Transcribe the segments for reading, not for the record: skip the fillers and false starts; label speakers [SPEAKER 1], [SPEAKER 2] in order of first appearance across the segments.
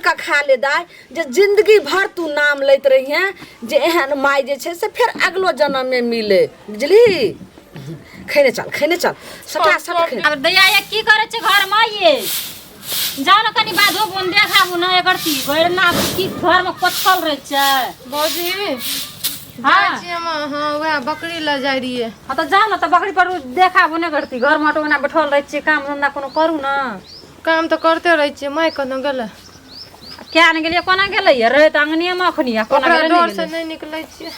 [SPEAKER 1] कऽ खा ले दाय जे जिंदगी भर तू नाम लैत रहिहे जे एहन माय जे छै से फेर अगलो जन्म में मिले बुझली। खैने चल, खैने चल, सटा सट खैने।
[SPEAKER 2] अब दैया ये की करै छै घर में ये? जाओ ना कनी बाधो बोन देखाबू ना एकर ती भरि ना की घर में कोचल रहै छै।
[SPEAKER 3] भौजी,
[SPEAKER 2] हाँ।
[SPEAKER 3] जाइ छी हम, हाँ, वएह बकरी लऽ जाइ रहियै।
[SPEAKER 2] हाँ तऽ जाओ ना तऽ बकरी पर देखाबू ने करती, घर में ओना बैठल रहै छियै, काम धंधा कोनो करू ना।
[SPEAKER 3] काम तऽ करते रहै छियै। माय कतऽ गेलै?
[SPEAKER 2] किया ने गेलियै, कोना गेलै रहै तऽ अंगने में अखनी, आ कोना
[SPEAKER 3] ओकरा
[SPEAKER 2] गेलै,
[SPEAKER 3] डर
[SPEAKER 2] नहि
[SPEAKER 3] से
[SPEAKER 2] गेलै।
[SPEAKER 3] नहि निकलै छियै,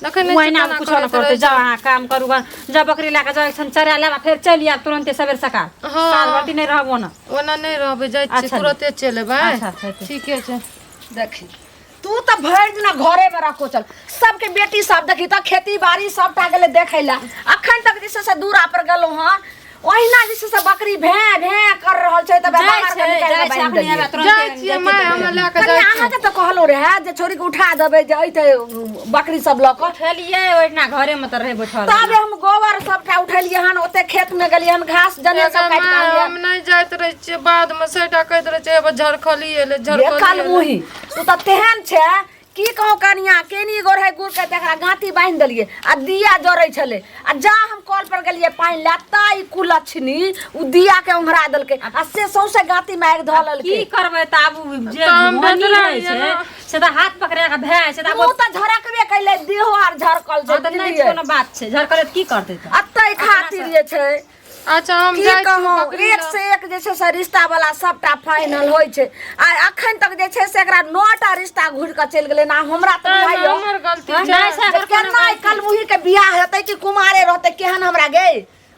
[SPEAKER 3] देखै नहि छियै
[SPEAKER 2] ओहिना
[SPEAKER 3] केना
[SPEAKER 2] कुछो नहि
[SPEAKER 3] करैत
[SPEAKER 2] करतै।
[SPEAKER 3] रहै
[SPEAKER 2] जाउ
[SPEAKER 3] छै।
[SPEAKER 2] अहाँ काम करू, जाउ बकरी लए कऽ जाउ, एकठाम चरा लेब आ फेर चलि आयब तुरन्ते सबेर सकाल।
[SPEAKER 3] हाँ।
[SPEAKER 2] साल भरि नहि रहबो ना।
[SPEAKER 3] ओना नहि रहबै, जाइ छियै।
[SPEAKER 2] अच्छा।
[SPEAKER 3] तुरते चलि एबै।
[SPEAKER 2] अच्छा, अच्छा, अच्छा।
[SPEAKER 3] ठीके छै।
[SPEAKER 1] देखी तू तऽ भरि दिना घरे में रखो चल, सबके बेटी सब देखी तऽ खेती बाड़ी सबटा गेलै देखै लए, अखन तक जे छै से दूरा पर गेलहुँ हँ, ओहिना जे छै से बकरी भें भें कर रहल छै, तऽ
[SPEAKER 2] जाइ
[SPEAKER 1] बाहर
[SPEAKER 2] छै,
[SPEAKER 1] के निकालि
[SPEAKER 2] जाइ
[SPEAKER 1] कऽ
[SPEAKER 2] छै,
[SPEAKER 1] बान्हि
[SPEAKER 2] अखनी
[SPEAKER 1] देलियै।
[SPEAKER 2] आबै तुरन्ते।
[SPEAKER 3] जाइ छियै माय, हमरा लए कऽ
[SPEAKER 1] कनि
[SPEAKER 3] जाइ छियै।
[SPEAKER 1] अहाँके तऽ कहलहुँ रहए जे छोड़ीके उठा देबै जे अइतै बकरी सब लऽ कऽ।
[SPEAKER 2] उठेलियै, ओहिना घरे में तऽ रहै बैठल।
[SPEAKER 1] तबे हम गोबर सबटा उठेलियै हन, ओते खेत में गेलियै हन, घास जनेर सब काटि कऽ
[SPEAKER 3] माय,
[SPEAKER 1] आनलियै।
[SPEAKER 3] हम नहि जाइत रहै छियै, बादमे सैटा कहैत रहै छै, हेबे झरखली एलै,
[SPEAKER 1] ये
[SPEAKER 3] झरखली
[SPEAKER 1] काल
[SPEAKER 3] एलै।
[SPEAKER 1] मुही तू तऽ तेहन छै, की कहूँ कनिया, केनी गोर है गुड़ के तकरा गाँती बान्हि देलियै आ दिया जरै छलै, आ जा हम कल पर गेलियै पानि लए ता ई कुलक्षणी उ दिया के ओंघरा देलकै आ से सौंसे गाँती मे आगि धऽ लेलकै।
[SPEAKER 2] की करबै तऽ आब उ जे
[SPEAKER 3] तऽ हम
[SPEAKER 2] धनी
[SPEAKER 3] भेटल
[SPEAKER 2] रहै
[SPEAKER 3] रहियै
[SPEAKER 2] छै
[SPEAKER 3] ने।
[SPEAKER 2] से तऽ हाथ पकड़ा कऽ भए छै तऽ आब
[SPEAKER 1] ओ तऽ झरकबे कैले, देहो आर झरकल छै।
[SPEAKER 2] हँ तऽ नहि
[SPEAKER 1] बुझलियै?
[SPEAKER 2] कोनो बात छै, झरकलै तऽ की करतै तऽ?
[SPEAKER 1] आ ताहि खातिर जे छै
[SPEAKER 3] अच्छा, हम
[SPEAKER 1] की
[SPEAKER 3] जाइ छी
[SPEAKER 1] कहूँ,
[SPEAKER 3] बकरी
[SPEAKER 1] एक
[SPEAKER 3] लऽ।
[SPEAKER 1] से एक जे छै से रिश्ता वाला सबटा फाइनल होइ छै, आ अखन तक जे छै से एकरा 9टा रिश्ता घुरि कऽ चलि गेलै ना। हमरा तऽ
[SPEAKER 3] तैं
[SPEAKER 1] बुझाइया
[SPEAKER 3] हमर गलती
[SPEAKER 1] हँ?
[SPEAKER 3] छै।
[SPEAKER 2] नहि छै
[SPEAKER 1] जे
[SPEAKER 2] एकर कोनो
[SPEAKER 1] केना ई
[SPEAKER 2] गलती।
[SPEAKER 1] कलमुही के बियाह हेतै कि कुमारे रहतै? केहन हमरा गे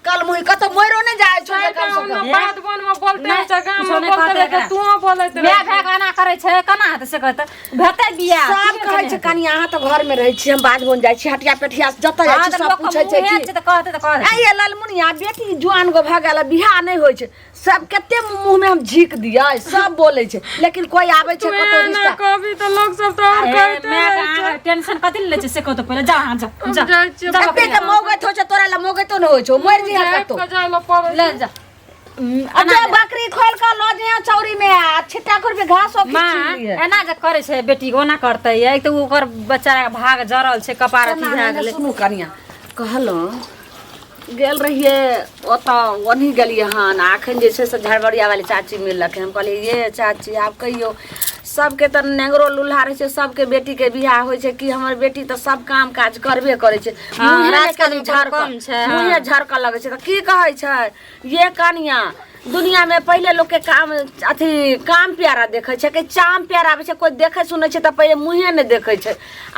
[SPEAKER 1] कलमुही कतौ मरो नहि जाइ छौ जे कम से
[SPEAKER 3] ओना
[SPEAKER 1] कम।
[SPEAKER 3] बाध बन में बोलते
[SPEAKER 2] नहि,
[SPEAKER 3] रहै छै, गाम
[SPEAKER 2] कुछो
[SPEAKER 3] में
[SPEAKER 2] नहि
[SPEAKER 3] बोलते
[SPEAKER 2] कहतै
[SPEAKER 3] रहै छै,
[SPEAKER 2] एकरा।
[SPEAKER 3] तूहो बोलैत
[SPEAKER 2] माय
[SPEAKER 3] रहै
[SPEAKER 2] भाय के एना करै छै, केना हेतै से कहतै, भेतै बियाह?
[SPEAKER 1] सब
[SPEAKER 2] की
[SPEAKER 1] कहै
[SPEAKER 2] हेतै?
[SPEAKER 1] छै कनिया, अहाँ तऽ घर में रहै छी, हम बाध बन जाइ छी, हटिया पेठिया जतऽ जाइ
[SPEAKER 2] हँ
[SPEAKER 1] छी
[SPEAKER 2] तऽ
[SPEAKER 1] सब
[SPEAKER 2] लोकके
[SPEAKER 1] पूछै छै
[SPEAKER 2] मुँहे
[SPEAKER 1] कि
[SPEAKER 2] छै तऽ कहतै तऽ कहतै।
[SPEAKER 1] ऐ ये ललमुनिया बेटी जुआन गो भऽ गेल, बियाह नहि होइ छै, सब कते मुँह में हम झीक दियै, सब बोलै छै, लेकिन कोई आबै छै
[SPEAKER 3] तू
[SPEAKER 1] कतौ
[SPEAKER 3] एना
[SPEAKER 1] रिश्ता
[SPEAKER 3] कहबी तऽ लोक सब तऽ आओर
[SPEAKER 2] ए,
[SPEAKER 3] कहिते
[SPEAKER 2] माय के
[SPEAKER 3] रहै छै।
[SPEAKER 2] अहाँ टेंशन कथी लए लै छै से कहू तऽ पहिले। जाउ अहाँ, जाउ,
[SPEAKER 3] हम
[SPEAKER 2] जाउ।
[SPEAKER 3] जाइ छियै।
[SPEAKER 2] जाउ
[SPEAKER 1] कते के मौगैत होइ छै, तोरा लए मौगैतो नहि होइ छौ, मरि जइहे
[SPEAKER 3] झाँपि
[SPEAKER 1] कतौ।
[SPEAKER 3] कऽ जाइ लए पड़ै
[SPEAKER 2] ले
[SPEAKER 3] छै।
[SPEAKER 2] जा।
[SPEAKER 1] आ जो बकरी खोल कऽ लऽ जइहे चौरी में आ छिट्टा खुरपी घासो खींच
[SPEAKER 2] माँ
[SPEAKER 1] लिहे।
[SPEAKER 2] एना जे करै छै बेटी के, ओना करतै। एक तऽ ओकर बच्चा के भाग जरल छै, कपार अथी
[SPEAKER 1] सुना
[SPEAKER 2] भए
[SPEAKER 1] नहि,
[SPEAKER 2] गेलै।
[SPEAKER 1] सुनू कनिया, कहलहुँ गेल रहियै ओतऽ, ओन्ही गेलियै हन, आ एखन जे छै से झड़बड़िया वाली चाची मिललखिन। हम कहलियै ये चाची, आब कहियौ, सबके तऽ नेंगरो लूल्हा रहै छै, सबके बेटीके बियाह होइ छै कि हमर बेटी तऽ सब काम काज करबे करै छै,
[SPEAKER 2] हँ,
[SPEAKER 1] मुँहे नहि
[SPEAKER 2] राजकाज
[SPEAKER 1] कनि
[SPEAKER 2] मे कोनो
[SPEAKER 1] झरकऽ
[SPEAKER 2] कम छै, हँ।
[SPEAKER 1] मुँहे झरकऽ लगै छै। तऽ की कहै छै ये कनिया, दुनिया में पहिले लोक के काम अथी काम प्यारा देखै छै कि चाम प्यारा आबै छै? कोइ देखै सुनै छै तऽ पहिले मुँहे नहि देखै छै।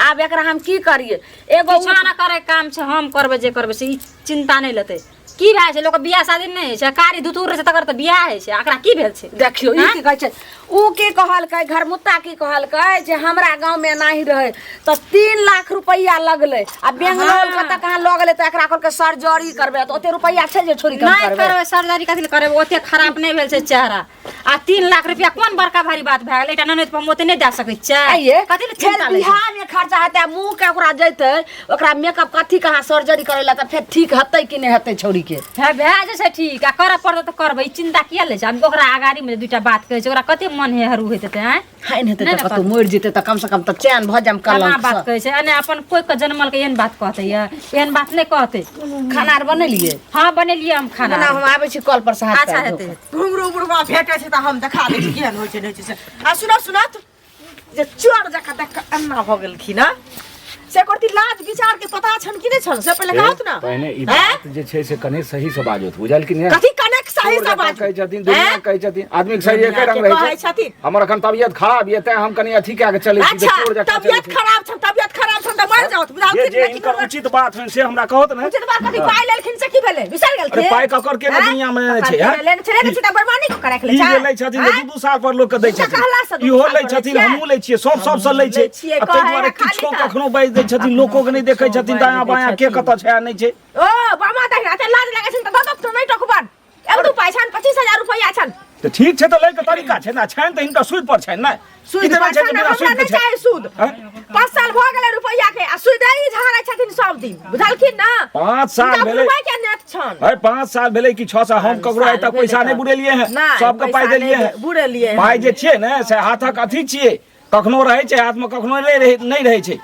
[SPEAKER 1] आब एकरा हम की करियै? एगो
[SPEAKER 2] किछो नहि करे काम छै, हम करबै जे करबै से ई चिंता नहि लेतै। की भए छै, लोक बियाह शादी नहि होइ छै? कारी धुतुर रहै छै तकर तऽ बियाह होइ छै, एकरा की भेल छै?
[SPEAKER 1] देखियौ ई की कहै छै, उ की कहलकै, घरमुत्ता की कहलकै जे हमरा गाँवमे एनाही रहै तऽ 3 लाख रुपैआ लगलै आ बेंगलोर कतऽ कहाँ लऽ गेलै, तऽ एकरा कहलकै सर्जरी करबै, तऽ ओते रुपैआ छै जे छोड़ि कऽ हम
[SPEAKER 2] नहि
[SPEAKER 1] करबै?
[SPEAKER 2] करबै सर्जरी, कथी लए करबै? ओते खराब नहि भेल छै चेहरा, आ 3 लाख रुपया कोन बड़का भारी बात भए गेलै? एकटा ननैद पर हम ओते नहि दए सकै छियै।
[SPEAKER 1] आइये
[SPEAKER 2] कथी लए
[SPEAKER 1] फेर
[SPEAKER 2] चिंता लै छै?
[SPEAKER 1] बियाहमे खर्चा हेतै आ मुँह के ओकरा जेतै, ओकरा मेकअप कथी कहाँ सर्जरी करै लए, तऽ फेर ठीक हेतै कि नहि हेतै छौड़ीके?
[SPEAKER 2] भए भए जाइ छै ठीक, आ करऽ पड़तै तऽ करबै, ई चिंता किया लै छै? आब ओकरा अगाड़ीमे जे दूटा बात कहै छै, ओकरा कते मन हे हरू होइत हेतै? आँय,
[SPEAKER 1] हानि हेतै
[SPEAKER 2] नहि
[SPEAKER 1] तऽ
[SPEAKER 2] ने
[SPEAKER 1] कतौ मरि जेतै तऽ कमसँ कम तऽ चैन भऽ जायब
[SPEAKER 2] केना
[SPEAKER 1] कलंक
[SPEAKER 2] बात कहै छै? एने अपन कोइ के जनमल के एहन बात कहतै? ये एहन बात नहि कहतै।
[SPEAKER 1] खाना आर बनेलियै?
[SPEAKER 2] हँ, बनेलियै हम खाना।
[SPEAKER 1] बना, हम आबै छी कल पर से हाथ
[SPEAKER 2] अच्छा
[SPEAKER 1] पैर धो
[SPEAKER 2] हेतै।
[SPEAKER 1] कऽ।
[SPEAKER 4] घुंघरू बुढ़वा भेटै छै तऽ हम देखा दै छी केहन होइ छै नहि होइ छै से। आ सुनऽ सुनत जे चोर जकाँ देख कऽ एना भऽ गेलखिन हँ, से करती लाज विचार के पता छन कि नहि छन से पहिले कहत ना।
[SPEAKER 5] पहिने ई
[SPEAKER 4] हैं?
[SPEAKER 5] बात जे छै से कने सही से बाजत, बुझल कि नहि?
[SPEAKER 4] कथी कनेक सही
[SPEAKER 5] चोर
[SPEAKER 4] से
[SPEAKER 5] जकाँ
[SPEAKER 4] बाजू?
[SPEAKER 5] कहै छथिन, दुनिया
[SPEAKER 4] हैं?
[SPEAKER 5] कहै छथिन, आदमी के शरीर एके
[SPEAKER 4] दुनिया
[SPEAKER 5] रंग
[SPEAKER 4] के
[SPEAKER 5] रहै
[SPEAKER 4] कहै
[SPEAKER 5] छै।
[SPEAKER 4] छथिन।
[SPEAKER 5] हमर अखन तबियत खराब ये, तें हम कनि अथी कए के चलै छी जे
[SPEAKER 4] अच्छा
[SPEAKER 5] चोर जकाँ चलै
[SPEAKER 4] तबियत
[SPEAKER 5] छी।
[SPEAKER 4] खराब छन, तबियत खराब छन तऽ मरि जाओ बुझाओ।
[SPEAKER 6] जे जे हिनकर उचित बात होइन से हमरा कहत ने।
[SPEAKER 4] उचित बात कथी? पाइ लेलखिन से की भेलै? बिसरि
[SPEAKER 6] अरे
[SPEAKER 4] गेलखिन?
[SPEAKER 6] पाइ ककर के ने
[SPEAKER 4] हैं?
[SPEAKER 6] दुनिया में
[SPEAKER 4] ककर
[SPEAKER 6] छै,
[SPEAKER 4] के
[SPEAKER 6] हैं?
[SPEAKER 4] लेने छै, लेने छै तऽ बेईमानी कऽ के राखि लै
[SPEAKER 6] ई
[SPEAKER 4] छै।
[SPEAKER 6] जे लै छथिन
[SPEAKER 4] हैं?
[SPEAKER 6] 2-2 साल पर लोक के दै
[SPEAKER 4] हुनका
[SPEAKER 6] छथिन,
[SPEAKER 4] कहलासँ दू
[SPEAKER 6] इहो
[SPEAKER 4] साल
[SPEAKER 6] लै
[SPEAKER 4] पर लै
[SPEAKER 6] छथिन,
[SPEAKER 4] छियै।
[SPEAKER 6] हमहूँ लै छियै, सब सबसँ लै छै।
[SPEAKER 4] लै छियै,
[SPEAKER 6] आ ताहि
[SPEAKER 4] कहै
[SPEAKER 6] दुआरे
[SPEAKER 4] है खाली
[SPEAKER 6] किछो
[SPEAKER 4] तऽ।
[SPEAKER 6] कखनो बाजि दै छथिन, लोको के नहि देखै छथिन, दायाँ बायाँ के कतऽ छै आ नहि छै।
[SPEAKER 4] ओ बामा दहिना एते लाज लागै छनि तऽ दऽ दऽ नहि टोकबन। एक दू पाइ छनि, 25,000 रुपैआ छनि।
[SPEAKER 6] तऽ ठीक छै तऽ लैके तरीका छै ने, छनि तऽ हिनका सूद पर छनि ने।
[SPEAKER 4] सूद
[SPEAKER 6] ई तऽ नहि
[SPEAKER 4] पर
[SPEAKER 6] छै जे
[SPEAKER 4] छनि,
[SPEAKER 6] बिना
[SPEAKER 4] हमरा
[SPEAKER 6] सूद के
[SPEAKER 4] नहि
[SPEAKER 6] छै।
[SPEAKER 4] चाही सूद।
[SPEAKER 6] आँय?
[SPEAKER 4] 5 साल भऽ गेलै रुपैआ के आ सूदे ही झाड़ै छथिन सब दिन, बुझलखिन ने?
[SPEAKER 6] 5 साल
[SPEAKER 4] हुनका
[SPEAKER 6] भेलै।
[SPEAKER 4] बुझबै के नेत छनि।
[SPEAKER 6] अरे 5 साल भेलै कि 6 साल, हम ककरो आइ तक
[SPEAKER 4] साल
[SPEAKER 6] पैसा
[SPEAKER 4] भेलै
[SPEAKER 6] नहि बुड़ेलियै हैं,
[SPEAKER 4] नहि,
[SPEAKER 6] सबके पाइ
[SPEAKER 4] पैसा
[SPEAKER 6] देलियै
[SPEAKER 4] नहि
[SPEAKER 6] हैं।
[SPEAKER 4] बुड़ेलियै हैं।
[SPEAKER 6] पाइ जे छियै ने से हाथक अथी छियै, कखनो रहै छै हाथमे, कखनो नहि रहै छै।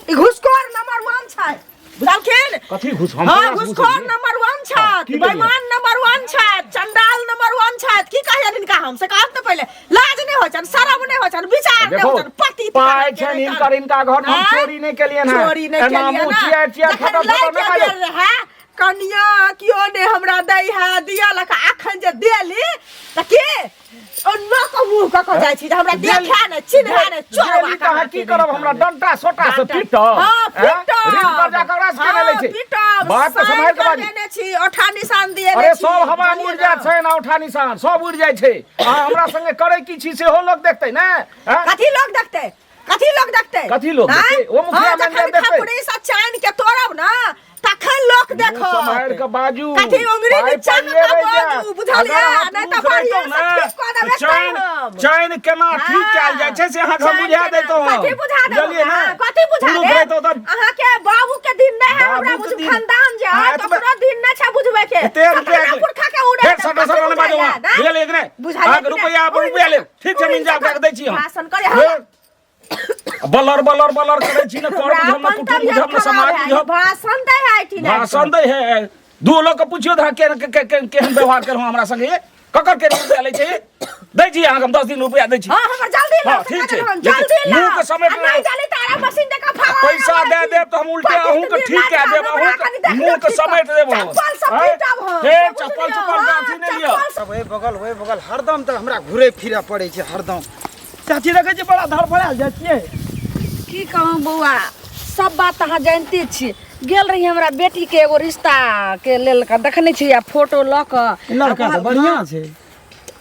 [SPEAKER 4] ई घुसखोर नंबर 1 छै, बुझलखिन?
[SPEAKER 6] कथी घुस? हम
[SPEAKER 4] हाँ,
[SPEAKER 6] केना घुस
[SPEAKER 4] घुसखोर
[SPEAKER 6] लेलियै?
[SPEAKER 4] नंबर 1 छथि,
[SPEAKER 6] की केलियै?
[SPEAKER 4] बेईमान नंबर 1 छथि, चंडाल नंबर 1 छथि। की कहियनि हिनका हम से कहब तऽ पहिले लाज नहि होइ छनि, शरम नहि होइ छनि, विचार नहि
[SPEAKER 6] देखो,
[SPEAKER 4] होइ छनि, पति
[SPEAKER 6] पाइ छनि हिनकर, हिनका घर में हम
[SPEAKER 4] आँय?
[SPEAKER 6] चोरी नहि केलियनि हँ।
[SPEAKER 4] चोरी नहि
[SPEAKER 6] एना
[SPEAKER 4] केलियै
[SPEAKER 6] मुँह
[SPEAKER 4] ना।
[SPEAKER 6] चियार चियार
[SPEAKER 4] जखन
[SPEAKER 6] फटर फटर
[SPEAKER 4] लैके
[SPEAKER 6] नहि बाजू।
[SPEAKER 4] गेल रहए, कनिया कियो नहि हमरा दै है दियलक, अखन जे देली तऽ के ओना कऽ मुँह कऽ कऽ जाइ छी जे हमरा देखै नहि चिन्है नहि, चोरबा
[SPEAKER 6] देली तऽ अहाँ की करब? हमरा डंटा सोटा से पीटब?
[SPEAKER 4] हाँ, पीटब।
[SPEAKER 6] ऋण कर्जा ककरा से केने लै छै?
[SPEAKER 4] पीटब।
[SPEAKER 6] बात तऽ
[SPEAKER 4] साइन
[SPEAKER 6] सम्हारि कऽ बाजू।
[SPEAKER 4] करबेने छी, औठा निशान दिएने
[SPEAKER 6] अरे
[SPEAKER 4] छी,
[SPEAKER 6] सब हवा
[SPEAKER 4] बुझलियै
[SPEAKER 6] उड़ि जाइत
[SPEAKER 4] ने?
[SPEAKER 6] छै ने, औठा निशान सब उड़ि जाइ छै। अहाँ हमरा संगे करै की छी सेहो लोक देखतै ने, आँय?
[SPEAKER 4] कथी लोग देखतै? कथी लोग देखतै?
[SPEAKER 6] कथी लोग
[SPEAKER 4] आँय?
[SPEAKER 6] देखतै? ओ मुखिया
[SPEAKER 4] हाँ,
[SPEAKER 6] मैनेजर
[SPEAKER 4] जखन
[SPEAKER 6] देखतै।
[SPEAKER 4] खपड़ी से चानि के तोड़ब ने तखन लोक
[SPEAKER 6] मुँह
[SPEAKER 4] देखत।
[SPEAKER 6] सम्हारि कऽ बाजू।
[SPEAKER 4] कथी उंगरी
[SPEAKER 6] पाइ
[SPEAKER 4] नीचा कऽ
[SPEAKER 6] पाइए
[SPEAKER 4] कऽ
[SPEAKER 6] रहि
[SPEAKER 4] बाजू,
[SPEAKER 6] जायत।
[SPEAKER 4] बुझलियै?
[SPEAKER 6] अगर अहाँ
[SPEAKER 4] नहि तऽ
[SPEAKER 6] पुरुष
[SPEAKER 4] बढ़िआँ
[SPEAKER 6] रहितहुँ
[SPEAKER 4] से
[SPEAKER 6] ने,
[SPEAKER 4] ठीक कऽ देबै
[SPEAKER 6] तऽ चैन
[SPEAKER 4] तैं हम।
[SPEAKER 6] चैन केना ठीक कयल जाइ छै से अहाँके हम
[SPEAKER 4] चैन
[SPEAKER 6] बुझा
[SPEAKER 4] केना?
[SPEAKER 6] दैतहुँ हम।
[SPEAKER 4] कथी बुझा देब?
[SPEAKER 6] बुझलियै ने?
[SPEAKER 4] अहाँ? कथी बुझा
[SPEAKER 6] पुरुष
[SPEAKER 4] देब?
[SPEAKER 6] रहितहुँ तऽ
[SPEAKER 4] अहाँके बाबू के दिन नहि है, हमरा
[SPEAKER 6] बाबू के
[SPEAKER 4] बुझू
[SPEAKER 6] दिन-
[SPEAKER 4] खानदान जे
[SPEAKER 6] हाँ,
[SPEAKER 4] है,
[SPEAKER 6] एतबे-
[SPEAKER 4] तकरो दिन नहि छै बुझबै के।
[SPEAKER 6] एते रुपया
[SPEAKER 4] सतना
[SPEAKER 6] के-
[SPEAKER 4] पुरखा के उड़े
[SPEAKER 6] फेर
[SPEAKER 4] देब,
[SPEAKER 6] सटा
[SPEAKER 4] कथी
[SPEAKER 6] सटा नहि बाजू
[SPEAKER 4] बुझाइए,
[SPEAKER 6] अहाँ।
[SPEAKER 4] ने?
[SPEAKER 6] बुझलियै कि नहि?
[SPEAKER 4] बुझाइए
[SPEAKER 6] अहाँके
[SPEAKER 4] कि नहि?
[SPEAKER 6] रुपैआ अपन रुपैआ लेब। ठीक छै, मिल जायब, कऽ दै छी हम।
[SPEAKER 4] भाषण करे, हँ।
[SPEAKER 6] फेर बलर बलर बलर करै छी ने, कर
[SPEAKER 4] हमरा
[SPEAKER 6] बुझब ने,
[SPEAKER 4] अपन
[SPEAKER 6] कुटुम
[SPEAKER 4] तबियत
[SPEAKER 6] बुझब ने,
[SPEAKER 4] खराब
[SPEAKER 6] समाज
[SPEAKER 4] है,
[SPEAKER 6] बुझब।
[SPEAKER 4] भाषण दै है कि नहि?
[SPEAKER 6] भाषण दै है। दू लोग के पुछियो तऽ अहाँ के के के केहन व्यवहार केलहुँ हमरा संगे? ककर के रुपया लै छै? दै छी अहाँके हम 10 दिन रुपया दै छी।
[SPEAKER 4] हाँ, हमर जल्दी
[SPEAKER 6] हाँ,
[SPEAKER 4] लाउ,
[SPEAKER 6] ठीक छै।
[SPEAKER 4] जल्दी
[SPEAKER 6] लेकिन
[SPEAKER 4] लाउ।
[SPEAKER 6] मुँह के समेट
[SPEAKER 4] आ नहि
[SPEAKER 6] लाउ।
[SPEAKER 4] जल्दी तारा मशीन दे के फाड़ा
[SPEAKER 6] पैसा
[SPEAKER 4] लगाबै
[SPEAKER 6] दे
[SPEAKER 4] छी।
[SPEAKER 6] देब तऽ हम उल्टे
[SPEAKER 4] पच्चीस
[SPEAKER 6] अहूँके
[SPEAKER 4] दिन
[SPEAKER 6] ठीक कए
[SPEAKER 4] लागत,
[SPEAKER 6] देब,
[SPEAKER 4] हमरा
[SPEAKER 6] अहूँके
[SPEAKER 4] कनि देख
[SPEAKER 6] मुँह के
[SPEAKER 4] लिअ,
[SPEAKER 6] समेट देब हम।
[SPEAKER 4] चप्पल सब
[SPEAKER 6] आँय?
[SPEAKER 4] पीटब हम,
[SPEAKER 6] हे,
[SPEAKER 4] से
[SPEAKER 6] चप्पल
[SPEAKER 4] बुझलियै,
[SPEAKER 6] चप्पल के
[SPEAKER 4] हाँ,
[SPEAKER 6] अथी नहि लिअ।
[SPEAKER 4] चप्पल
[SPEAKER 7] सब ओहि बगल ओहि बगल हरदम तऽ हमरा घुरे फिरऽ पड़ै छै हरदम। चाची देखै छियै बड़ा धड़फड़ायल जाइ छियै।
[SPEAKER 1] की कहूँ बौआ, सब बात अहाँ जानिते छी। गेल रही हमरा बेटी के एगो रिश्ता के लेल कऽ, देखने छी आ फोटो लऽ कऽ।
[SPEAKER 7] लड़का तऽ बढ़िआँ छै।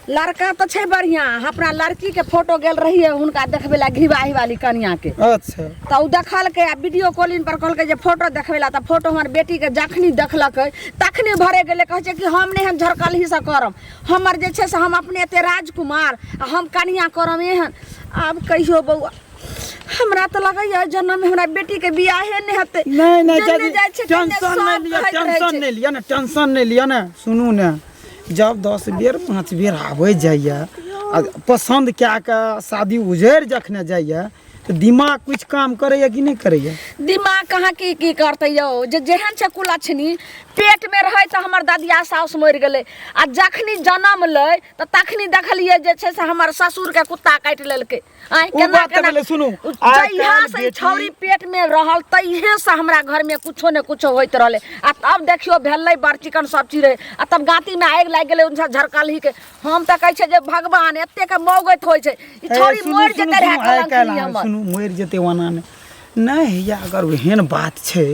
[SPEAKER 1] लड़का तऽ छै बढ़िआँ। अपना लड़की के फोटो गेल रहियै हुनका देखबै लए, घिवाही वाली कनिया के।
[SPEAKER 7] अच्छा।
[SPEAKER 1] तऽ ओ देखलकै आ वीडियो कॉलिंग पर कहलकै जे फोटो देखबै लए, तऽ फोटो हमर बेटी के जखनी देखलकै तखनी भरे गेलै। कहै छै कि हम नहि एहन झरकलही से करब, हमर जे छै से हम अपने एते राजकुमार आ हम कनिया करब एहन। आब कहियो बौआ, हमरा तऽ लगैया जन्म में हमरा बेटी के बियाहे नहि हेतै।
[SPEAKER 7] नहि नहि
[SPEAKER 1] जन्ने
[SPEAKER 7] चाची,
[SPEAKER 1] जाइ छै तन्ने
[SPEAKER 7] टेंशन नहि
[SPEAKER 1] सब
[SPEAKER 7] लिअ,
[SPEAKER 1] कहैत रहै
[SPEAKER 7] टेंशन
[SPEAKER 1] छै।
[SPEAKER 7] नहि लिअ ने, टेंशन नहि लिअ ने। सुनू ने, जब 10 बेर 5 बेर आबै जाइए आ पसन्द कए कऽ शादी उजड़ि जखने जाइए तऽ दिमाग किछु काम करैए कि नहि करैए?
[SPEAKER 1] दिमाग कहाँ की की करतै यौ, जे जेहन छै कुलक्षणी पेट में रहै तऽ हमर ददिया साउस मरि गेलै, आ जखनी जनम लै तऽ तखनी देखलियै जे छै से हमर ससुरके कुत्ता काटि लेलकै। आँय,
[SPEAKER 7] ओ
[SPEAKER 1] केना
[SPEAKER 7] बात तऽ
[SPEAKER 1] केना
[SPEAKER 7] भेलै, सुनू, आइ
[SPEAKER 1] जहिया
[SPEAKER 7] काल्हि
[SPEAKER 1] से ई
[SPEAKER 7] बेटी-
[SPEAKER 1] छौरी पेट में रहल तहिये से हमरा घर में कुछो ने कुछो होइत रहलै, आ तब देखियो भेलै बड़ चिकन सब चीज रहै, आ तब गाँती में आगि लागि गेलै उनसा झरकलही के। हम तऽ कहै छियै जे भगवान एतेक मौगैत होइ छै, ई
[SPEAKER 7] ए,
[SPEAKER 1] छौरी
[SPEAKER 7] सुनू,
[SPEAKER 1] मरि
[SPEAKER 7] सुनू,
[SPEAKER 1] जेतै रहए
[SPEAKER 7] सुनू, आइ काल्हि
[SPEAKER 1] कलंकनी
[SPEAKER 7] अहाँ
[SPEAKER 1] हमर।
[SPEAKER 7] सुनू, मरि जेतै ओना नहि नहि हैया, अगर ओहन बात छै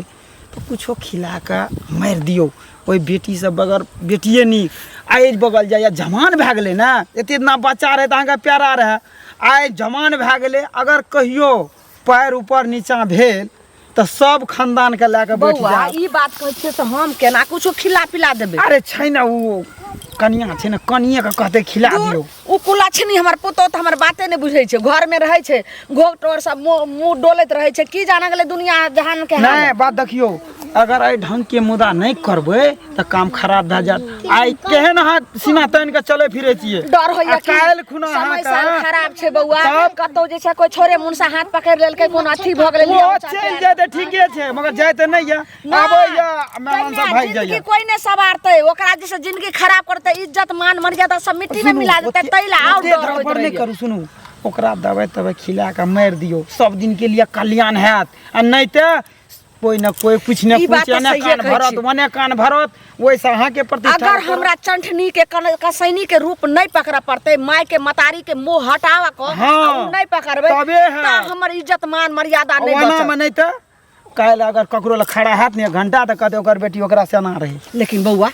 [SPEAKER 7] तऽ कुछो खिला कऽ मारि दियौ ओहि बेटीसँ, बगर बेटिए नीक। आइ बगल जाइए जवान भए गेलै ने, एते दिना बच्चा रहै तऽ अहाँके प्यारा रहै, आइ जवान भए गेलै, अगर कहियो पैर ऊपर नीचाँ भेल तऽ सब खानदानके लए कऽ बैठ
[SPEAKER 1] बौआ,
[SPEAKER 7] जायत।
[SPEAKER 1] ई बात कहै छियै तऽ हम केना कुछो खिला पिला देबै?
[SPEAKER 7] अरे छै ने ओ कनिया छै ने, कनिएके कहतै खिला
[SPEAKER 1] दूर,
[SPEAKER 7] दियौ।
[SPEAKER 1] ओ कुलक्षणी हमर पुतोह तऽ हमर बाते नहि बुझै छै, घरमे रहै छै घोघ टोर सब मुँह डोलैत रहै छै, की जाना गेलै दुनिया जहान के हाल।
[SPEAKER 7] नहि बात देखियौ, अगर एहि ढङ्गके मुदा नहि करबै तऽ काम खराब भए जायत। आइ केहन अहाँ सीना तानि कऽ चलै फिरै छियै,
[SPEAKER 1] डर होइया
[SPEAKER 7] आ
[SPEAKER 1] कि
[SPEAKER 7] काल्हि खुना
[SPEAKER 1] समय
[SPEAKER 7] अहाँके
[SPEAKER 1] साल खराब छै बौआ,
[SPEAKER 7] तब?
[SPEAKER 1] कतौ जे छै कोइ छोड़े मुनसा हाथ पकड़ि लेलकै, कोनो अथी भऽ गेलै,
[SPEAKER 7] ओ
[SPEAKER 1] लिअ ऊँचा
[SPEAKER 7] चलि
[SPEAKER 1] पैर।
[SPEAKER 7] जाय तऽ ठीके छै, मगर जाय तऽ नहि यऽ, आबैया मेहमान सब भागि
[SPEAKER 1] जिंदगी
[SPEAKER 7] जाइया।
[SPEAKER 1] कोई नहि सवारतै, ओकरा जे जिंदगी खराब करतै, इज्जत मान मर्यादा सब मिट्टी में
[SPEAKER 7] सुनू,
[SPEAKER 1] मिला देतै,
[SPEAKER 7] ओते-
[SPEAKER 1] तै ला आओर
[SPEAKER 7] ओते
[SPEAKER 1] डर होइत
[SPEAKER 7] धड़फड़ नहि
[SPEAKER 1] रहैया।
[SPEAKER 7] करू। सुनू, ओकरा दवाइ तवाइ खिला कऽ मारि दियौ, सब दिन के लिए कल्याण हैत, आ नहि तऽ कोई न कोई कुछ न
[SPEAKER 1] ई बात
[SPEAKER 7] कुछ
[SPEAKER 1] तऽ
[SPEAKER 7] एने
[SPEAKER 1] सहिए
[SPEAKER 7] कान
[SPEAKER 1] कहै
[SPEAKER 7] भरत
[SPEAKER 1] छी।
[SPEAKER 7] ओने कान भरत, ओहिसँ अहाँके प्रतिष्ठा
[SPEAKER 1] अगर
[SPEAKER 7] करत।
[SPEAKER 1] हमरा चंठनी के कसैनी के रूप नहीं पकड़ पड़ते, माय के मतारी के मुंह हटावा को
[SPEAKER 7] हाँ,
[SPEAKER 1] आ उ नहीं पकड़बै
[SPEAKER 7] तबे हैत।
[SPEAKER 1] त हमर इज्जत मान मर्यादा नहीं
[SPEAKER 7] ओना
[SPEAKER 1] बचत।
[SPEAKER 7] मे नहि तऽ काल्हि अगर ककरो लग खड़ा हैत ने एक घंटा तऽ कहतै ओकर बेटी ओकरा से एना रहै।
[SPEAKER 1] लेकिन बौआ